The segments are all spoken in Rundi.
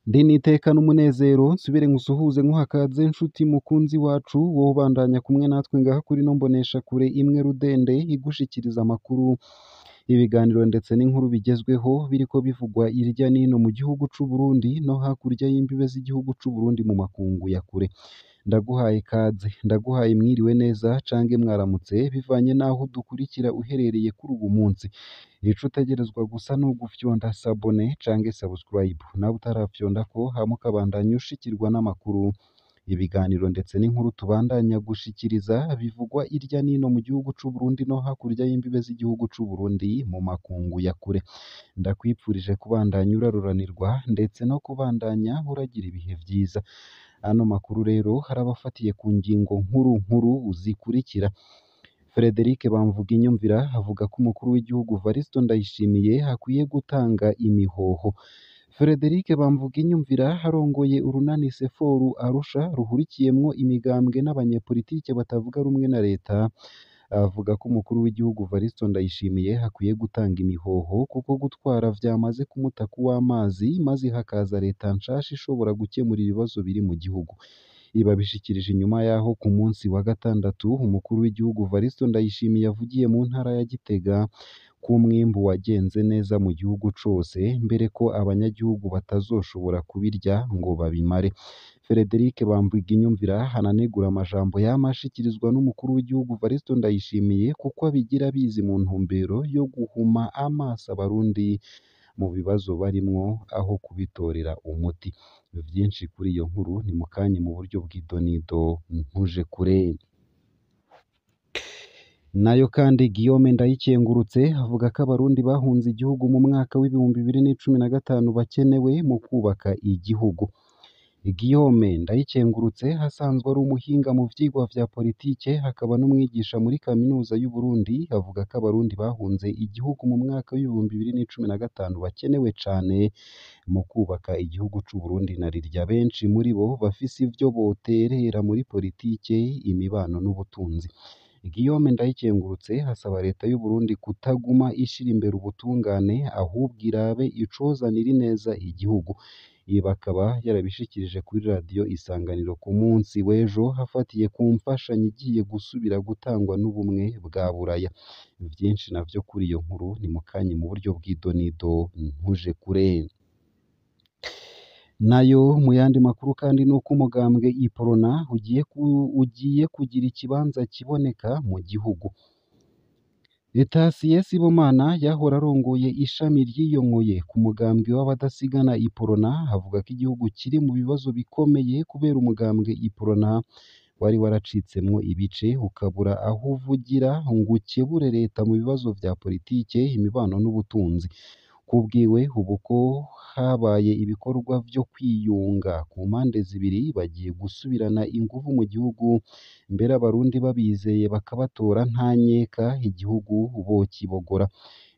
Ndi n'iteka n'umunezero nsubire nkusuhuze nkuhakaze nshuti mukunzi wacu wowe ubandanya kumwe natwe ngaha kuri ino mboneshakure imwe rudende igushikiriza amakuru, ibiganiro ndetse n'inkuru bigezweho biriko bivugwa irya n'ino mu gihugu c'u Burundi no hakurya y'imbibe z'igihugu c'u Burundi mu makungu ya kure. Ndaguhaye ikaze, ndaguhaye mwiriwe neza cange mwaramutse bivanye n'aho udukurikira uherereye kuri uwu munsi. Ico utegerezwa gusa ni ugufyonda sabone cange subscribe, nawe utarafyondako hama ukabandanya ushikirwa n'amakuru, ibiganiro ndetse n'inkuru tubandanya gushikiriza bivugwa irya n'ino mu gihugu c'u Burundi no hakurya y'imbibe z'igihugu c'u Burundi mu makungu ya kure. Ndakwipfurije kubandanya uraruranirwa ndetse no kubandanya uragira ibihe vyiza. Ano makuru rero harabafatiye ku ngingo nkuru nkuru zikurikira. Frederic Bamvuginyumvira avuga ko umukuru w'igihugu Variston Ndayishimiye akwiye gutanga imihoho. Frederic Bamvuginyumvira arongoye urunani Seforu Arusha ruhurikiyemwo imigambwe n'abanyepolitike batavuga rumwe na leta, avuga ko umukuru w'igihugu Variston Ndayishimiye akwiye gutanga imihoho kuko gutwara vyamaze kumuta kuw'amazi maze hakaza leta nshasha ishobora gukemura ibibazo biri mu gihugu. Ibi abishikirije inyuma y'aho ku munsi wa gatandatu umukuru w'igihugu Variston Ndayishimiye yavugiye mu ntara ya Gitega ko umwimbu wagenze neza mu gihugu cose, mbere ko abanyagihugu batazoshobora kubirya ngo babimare. Frederic Bamvuginyumvira ananegura amajambo yama ashikirizwa n'umukuru w'igihugu Variston Ndayishimiye kuko abigira abizi mu ntumbero yo guhuma amaso abarundi mu bibazo barimwo aho kubitorera umuti. Vyinshi kuri iyo nkuru ni mukanya mu buryo bw'idonido ntuje kure. Nayo kandi Guillaume Ndayikengurutse avuga ko abarundi bahunze igihugu mu mwaka w'2015 bakenewe mu kubaka igihugu. Guillaume Ndayikengurutse asanzwe ari umuhinga mu vyigwa vya politike akaba n'umwigisha muri kaminuza y'u Burundi, avuga ko abarundi bahunze igihugu mu mwaka w'2015 bakenewe cane mu kubaka igihugu c'u Burundi na rirya benshi muri bo bafise ivyo boterera muri politike, imibano n'ubutunzi. Guillaume Ndayikengurutse asaba leta y'u Burundi kutaguma ishira imbere ubutungane ahubwo irabe icozanira ineza igihugu. Ibi akaba yarabishikirije kuri radiyo Isanganiro ku munsi w'ejo afatiye ku mfashanyo igiye gusubira gutangwa n'ubumwe bwa Buraya. Vyinshi navyo kuri iyo nkuru ni mukanya mu buryo bw'idonido ntuje kure. Nayo mu yandi makuru kandi nuko umugambwe Iprona ugiye kugira ikibanza kiboneka mu gihugu. Etasien Sibomana yahora arongoye ishami ryiyonkoye ku mugambwe w'abadasigana Iprona avuga ko igihugu kiri mu bibazo bikomeye kubera umugambwe Iprona wari waracitsemwo ibice ukabura aho uvugira ngo ukebure leta mu bibazo vya politike, imibano n'ubutunzi. Kubwiwe ubu ko habaye ibikorwa vyo kwiyunga ku mpande zibiri bagiye gusubirana inguvu mu gihugu, mbere abarundi babizeye bakabatora nta nkeka igihugu bokibogora.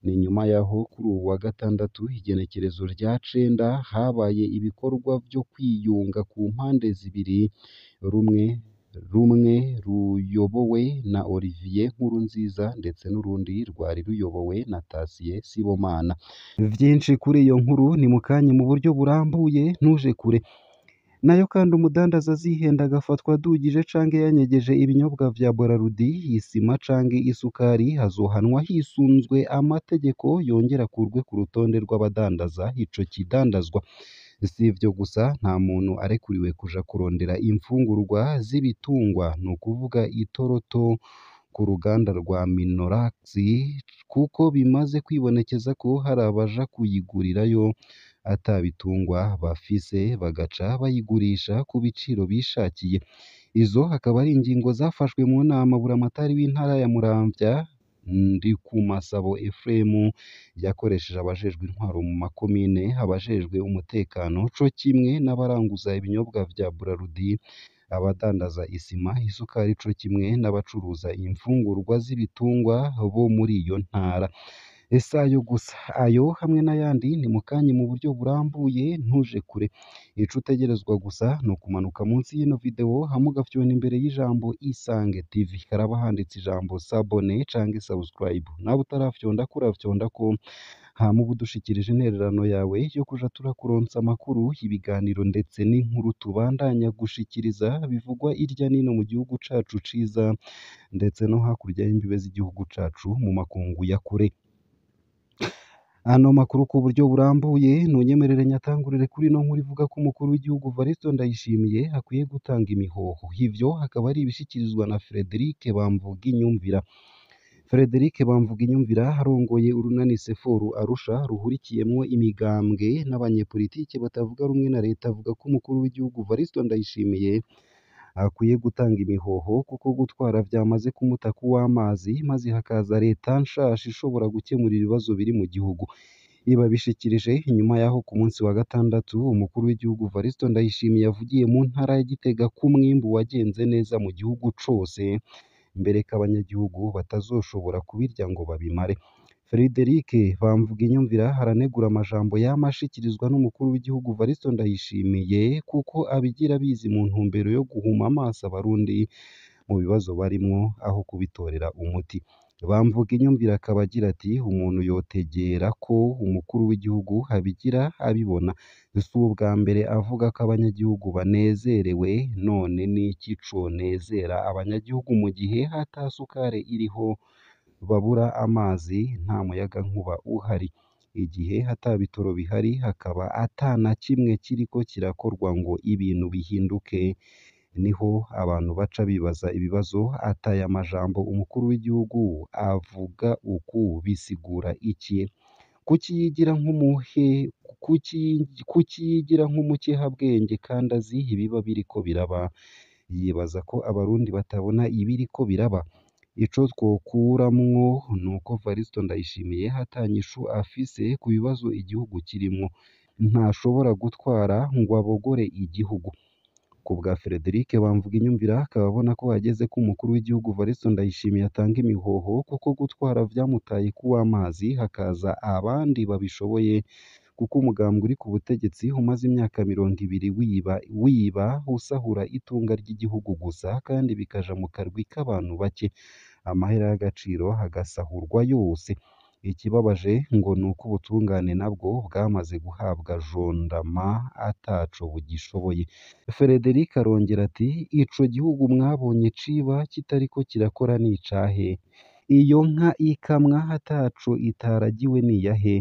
Ni nyuma y'aho kuri uwu wa gatandatu igenekerezo rya cenda habaye ibikorwa vyo kwiyunga ku mpande zibiri, rumwe ruyobowe na Olivier Nkurunziza ndetse n'urundi rwari ruyobowe na Tatien Sibomana. Vyinshi kuri iyo nkuru ni mukanya mu buryo burambuye ntuje kure. Nayo kandi umudandaza azihenda agafatwa adugije canke yanyegeje ibinyobwa vya Braludi, isima canke isukari azohanwa hisunzwe amategeko yongere akurwe ku rutonde rw'abadandaza ico kidandazwa. Si ivyo gusa, nta muntu arekuriwe kuja kurondera imfungurwa z'ibitungwa, ni ukuvuga itoroto ku ruganda rwa Minorax kuko bimaze kwibonekeza ko hari abaja kuyigurirayo ata bitungwa bafise bagaca bayigurisha ku biciro bishakiye. Izo akaba ari ingingo zafashwe mu nama buramatari w'intara ya Muramvya Ndikumasabo Ephraim yakoresheje abajejwe intwaro mu makomine, abajejwe umutekano co kimwe n'abaranguza ibinyobwa vya Braludi, abadandaza isima, isukari co kimwe n'abacuruza imfungurwa z'ibitungwa bo muri iyo ntara. Ese ayo gusa, ayo hamwe n'ayandi ni mukanya mu buryo burambuye, ntuje kure. Ico utegerezwa gusa ni ukumanuka munsi y'ino video hamwe ugafyona imbere y'ijambo Isange TV, haraba handitse ijambo s'abonner canke subscribe. Nawe utarafyondako urafyondako, hama uba udushikirije intererano yawe yo kuja turakuronsa amakuru, ibiganiro ndetse n'inkuru tubandanya gushikiriza bivugwa irya nino mu gihugu cacu ciza ndetse no hakurya y'imbibe z'igihugu cacu mu makungu ya kure. Ano makuru ku buryo burambuye ntunyemerere nyatangurire kuri ino nkuru ivuga ko umukuru w'igihugu Varisito Ndayishimiye akwiye gutanga imihoho. Ivyo akaba ari ibishikirizwa na Frederic Bamvuginyumvira. Frederic Bamvuginyumvira arongoye urunani Seforu Arusha ruhurikiyemwo imigambwe n'abanyepolitike batavuga rumwe na leta, avuga ko umukuru w'igihugu Varisito Ndayishimiye akwiye gutanga imihoho kuko gutwara vyamaze kumuta kuw'amazi, maze hakaza leta nshasha ishobora gukemura ibibazo biri mu gihugu. Ibabishikirije inyuma y'aho ku munsi wa gatandatu umukuru w'igihugu Varisito Ndayishimiye yavugiye mu ntara ya Gitega ko umwimbu wagenze neza mu gihugu cose, mbere ko abanyagihugu batazoshobora kubirya ngo babimare. Frederic Bamvuginyumvira aranegura amajambo yama ashikirizwa n'umukuru w'igihugu Varisito Ndayishimiye kuko abigira abizi mu ntumbero yo guhuma amaso abarundi mu bibazo barimwo aho kubitorera umuti. Bamvuginyumvira akaba agira ati umuntu yotegera ko umukuru w'igihugu abigira abibona, si ubwa mbere avuga ko abanyagihugu banezerewe, none n'iki conezera abanyagihugu mu gihe ata sukari iriho, babura amazi, nta muyagankuba uhari, igihe ata bitoro bihari, hakaba ata na kimwe kiriko kirakorwa ngo ibintu bihinduke, niho abantu baca bibaza ibibazo ati aya majambo umukuru w'igihugu avuga uku bisigura iki? Kuki yigira nk'umuhe kuki yigira nk'umukehabwenge kandi azi ibiba biriko biraba? Yibaza ko abarundi batabona ibiriko biraba? Ico twokuramwo nuko Varisito Ndayishimiye ata nyishu afise ku bibazo igihugu kirimwo, ntashobora gutwara ngo abogore igihugu. Ku bwa Frederic Bamvuginyumvira akaba abona ko hageze ko umukuru w'igihugu Varisito Ndayishimiye atanga imihoho kuko gutwara vyamutaye kuw'amazi, hakaza abandi babishoboye, kuko umugambwe uri ku butegetsi umaze imyaka 20 wiba usahura itunga ry'igihugu gusa, kandi bikaja mu karwi k'abantu bake, amahera y'agaciro agasahurwa yose. Ikibabaje ngo nuko ubutungane nabwo bwamaze guhabwa jondama ataco bugishoboye. Frederic arongera ati ico gihugu mwabonye ciba kitariko kirakora n'icahe? Iyo nka ikamwa ataco itaragiwe niyahe?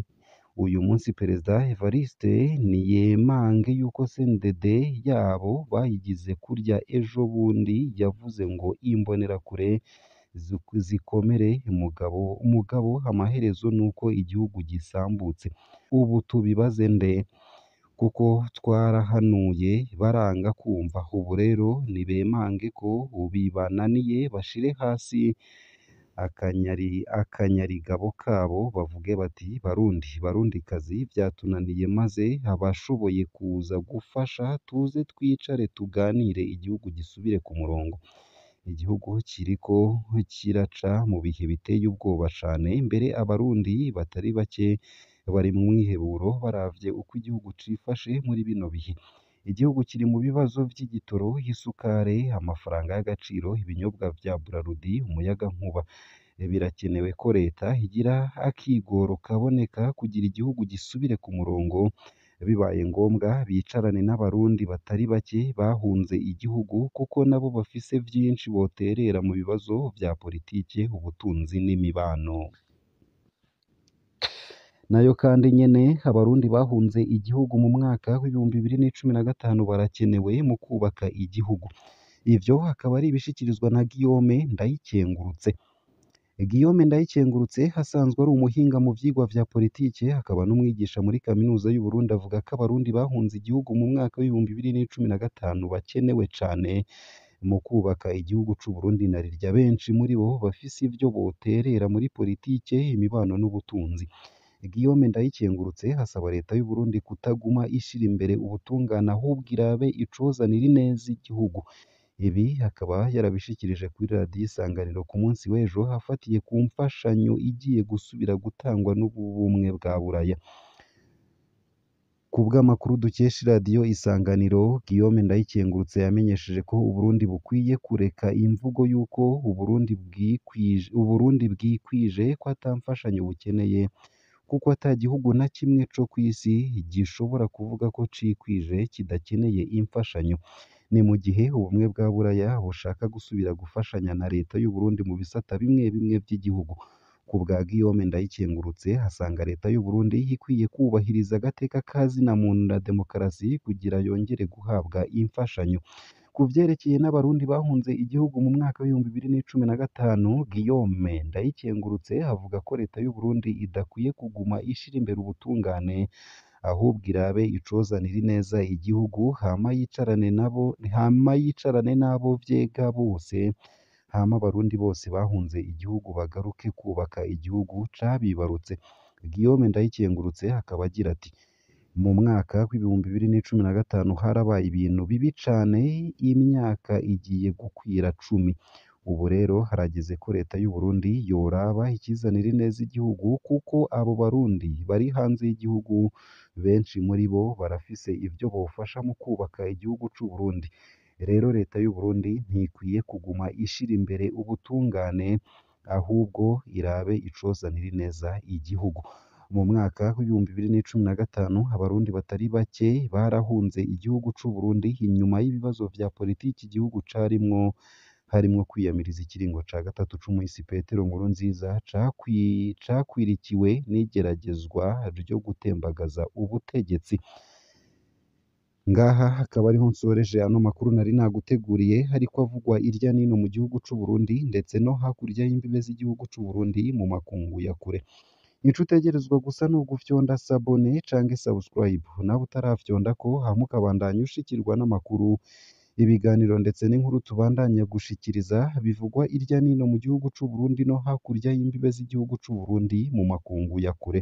Uyu munsi Perezida Evariste niyemange yuko CNDD yabo bayigize kurya ejo bundi yavuze ngo imbonerakure zikomere mugabo amaherezo nuko igihugu gisambutse. Ubu tubibaze nde? Kuko twarahanuye baranga kumva. Ubu rero nibemange ko bibananiye bashire hasi akanyarigabo kabo bavuge bati Barundi Barundikazi vyatunaniye, maze abashoboye kuza gufasha tuze twicare tuganire igihugu gisubire ku murongo. Igihugu kiriko kiraca mu bihe biteye ubwoba cane, mbere abarundi batari bake bari mu mwiheburo baravye uko igihugu cifashe muri bino bihe. Igihugu kiri mu bibazo vy'igitoro, isukari, amafaranga y'agaciro, ibinyobwa vya Brarudi, umuyagankuba. Birakenewe ko leta igira akigoro kaboneka kugira igihugu gisubire ku murongo, bibaye ngombwa bicarane n'abarundi batari bake bahunze igihugu kuko nabo bafise vyinshi boterera mu bibazo vya politike, ubutunzi n'imibano. Nayo kandi nyene abarundi bahunze igihugu mu mwaka w'2015 barakenewe mu kubaka igihugu. Ivyo akaba ari ibishikirizwa na Guillaume Ndayikengurutse. Guillaume Ndayikengurutse asanzwe ari umuhinga mu vyigwa vya politike akaba n'umwigisha muri kaminuza y'u Burundi, avuga ko abarundi bahunze igihugu mu mwaka w'2015 bakenewe cane mu kubaka igihugu c'u Burundi na rirya benshi muri bo bafise ivyo boterera muri politike, imibano n'ubutunzi. Guillaume Ndayikengurutse asaba leta y'u Burundi kutaguma ishira imbere ubutungane ahubwo irabe icozanira ineza igihugu. Ibi akaba yarabishikirije kuri radiyo Isanganiro ku munsi w'ejo afatiye ku mfashanyo igiye gusubira gutangwa n'Ubumwe bwa Buraya. Ku bw'amakuru dukesha iradiyo Isanganiro, Guillaume Ndayikengurutse yamenyesheje ko Uburundi bukwiye kureka imvugo y'uko Uburundi bwikwije ko ata mfashanyo bukeneye, kuko ata gihugu na kimwe co kw'isi gishobora kuvuga ko cikwije kidakeneye imfashanyo. Ni mu gihe Ubumwe bwa Buraya bushaka gusubira gufashanya na leta y'Uburundi mu bisata bimwe bimwe vy'igihugu. Ku bwa Guillaume Ndayikengurutse, asanga leta y'Uburundi ikwiye kubahiriza agateka ka zina muntu na demokarasi kugira yongere guhabwa imfashanyo. Ku vyerekeye n'abarundi bahunze igihugu mu mwaka w'2015, Guillaume Ndayikengurutse avuga ko leta y'Uburundi idakwiye kuguma ishira imbere ubutungane, ahubwo irabe icozanira ineza igihugu hama yicarane n'abo vyega bose, hama abarundi bose bahunze igihugu bagaruke kubaka igihugu cabibarutse. Guillaume Ndayikengurutse akaba agira ati: "Mu mwaka w'2015 harabaye ibintu bibi cane, imyaka igiye gukwira cumi. Ubu rero harageze ko leta y'Uburundi yoraba ikizanira ineza igihugu, kuko abo barundi bari hanze y'igihugu benshi muri bo barafise ivyo bofasha mu kubaka igihugu c'Uburundi. Rero leta y'Uburundi ntikwiye kuguma ishira imbere ubutungane, ahubwo irabe icozanira ineza igihugu." Mu mwaka w'2015 abarundi batari bake barahunze igihugu c'Uburundi inyuma y'ibibazo vya politiki igihugu carimwo, harimwo kwiyamiriza ikiringo ca gatatu c'umuhisi Petero Nkurunziza cakwirikiwe n'igeragezwa ryo gutembagaza ubutegetsi. Ngaha akaba ariho nsoreje ano makuru nari naguteguriye, ariko avugwa irya nino mu gihugu c'Uburundi ndetse no hakurya y'imbibe z'igihugu c'Uburundi mu makungu ya kure. Ico utegerezwa gusa ni ugufyonda sabone canke subscribe, nawe utarafyondako hama ukabandanya ushikirwa n'amakuru, ibiganiro ndetse n'inkuru tubandanya gushikiriza bivugwa irya nino mu gihugu c'Uburundi no hakurya y'imbibe z'igihugu c'Uburundi mu makungu ya kure.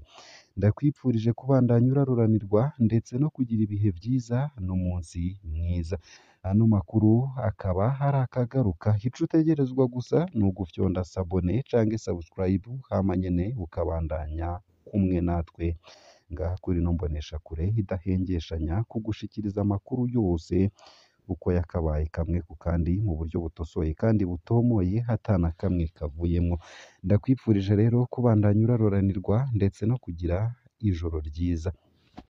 Ndakwipfurije kubandanya uraruranirwa ndetse no kugira ibihe vyiza n'umunsi mwiza. Ano makuru akaba hari akagaruka, ico utegerezwa gusa ni ugufyonda sabone canke subscribe hama nyene ukabandanya kumwe natwe ngaha kuri ino mboneshakure idahengeshanya kugushikiriza amakuru yose uko yakabaye kamwe ku kandi mu buryo butosoye kandi butomoye ata na kamwe kavuyemwo. Ndakwipfurije rero kubandanya uraroranirwa ndetse no kugira ijoro ryiza.